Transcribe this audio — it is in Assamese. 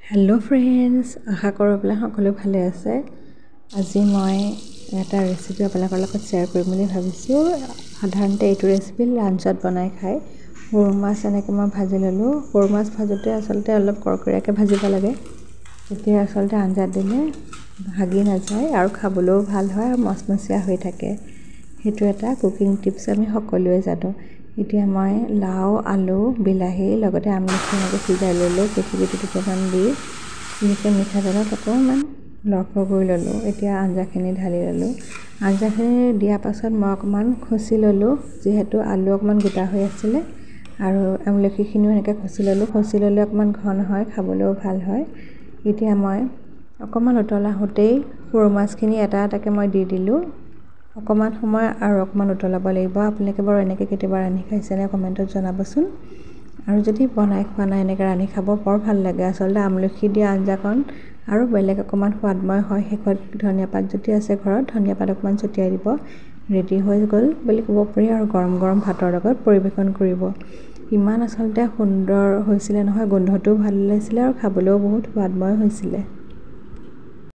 হেল্ল' ফ্ৰেণ্ডছ, আশা কৰোঁ আপোনালোক সকলো ভালে আছে। আজি মই এটা ৰেচিপি আপোনালোকৰ লগত শ্বেয়াৰ কৰিম বুলি ভাবিছোঁ। সাধাৰণতে এইটো ৰেচিপি লাঞ্চত বনাই খায়। সৰু মাছ এনেকৈ মই ভাজি ল'লোঁ। সৰু মাছ ভাজোঁতে আচলতে অলপ কৰকৰীয়াকৈ ভাজিব লাগে, তেতিয়া আচলতে আঞ্জাত দিলে ভাগি নাযায় আৰু খাবলৈও ভাল হয় আৰু মচমচীয়া হৈ থাকে। সেইটো এটা কুকিং টিপছ, আমি সকলোৱে জানো। এতিয়া মই লাও, আলু, বিলাহী লগতে আমলখি এনেকৈ সিজাই ল'লোঁ, কেঁচি দুটুকুৰামান দি বিশেষকৈ মিঠাতেলত অকণমান লৰচৰ কৰি ল'লোঁ। এতিয়া আঞ্জাখিনি ঢালি ল'লোঁ। আঞ্জাখিনি দিয়াৰ পাছত মই অকণমান খচি ল'লোঁ, যিহেতু আলু অকণমান গোটা হৈ আছিলে, আৰু আমলখিখিনিও এনেকৈ খচি ল'লোঁ। খচি ল'লে অকণমান ঘন হয়, খাবলৈও ভাল হয়। এতিয়া মই অকণমান উতল আহোঁতেই সৰু মাছখিনি এটা এটাকৈ মই দি দিলোঁ। অকণমান সময় আৰু অকণমান উতলাব লাগিব। আপোনালোকে বাৰু এনেকৈ কেতিয়াবা ৰান্ধি খাইছেনে, কমেণ্টত জনাবচোন। আৰু যদি বনাই খোৱা নাই, এনেকৈ ৰান্ধি খাব, বৰ ভাল লাগে। আচলতে আমলখি দিয়া আঞ্জাকণ আৰু বেলেগ অকণমান সোৱাদময় হয়। শেষত ধনিয়া পাত যদি আছে ঘৰত, ধনিয়া পাত অকণমান ছটিয়াই দিব। ৰেডি হৈ গ'ল বুলি ক'ব পাৰি, আৰু গৰম গৰম ভাতৰ লগত পৰিৱেশন কৰিব। ইমান আচলতে সুন্দৰ হৈছিলে নহয়, গোন্ধটোও ভাল ওলাইছিলে আৰু খাবলৈও বহুত সোৱাদময় হৈছিলে।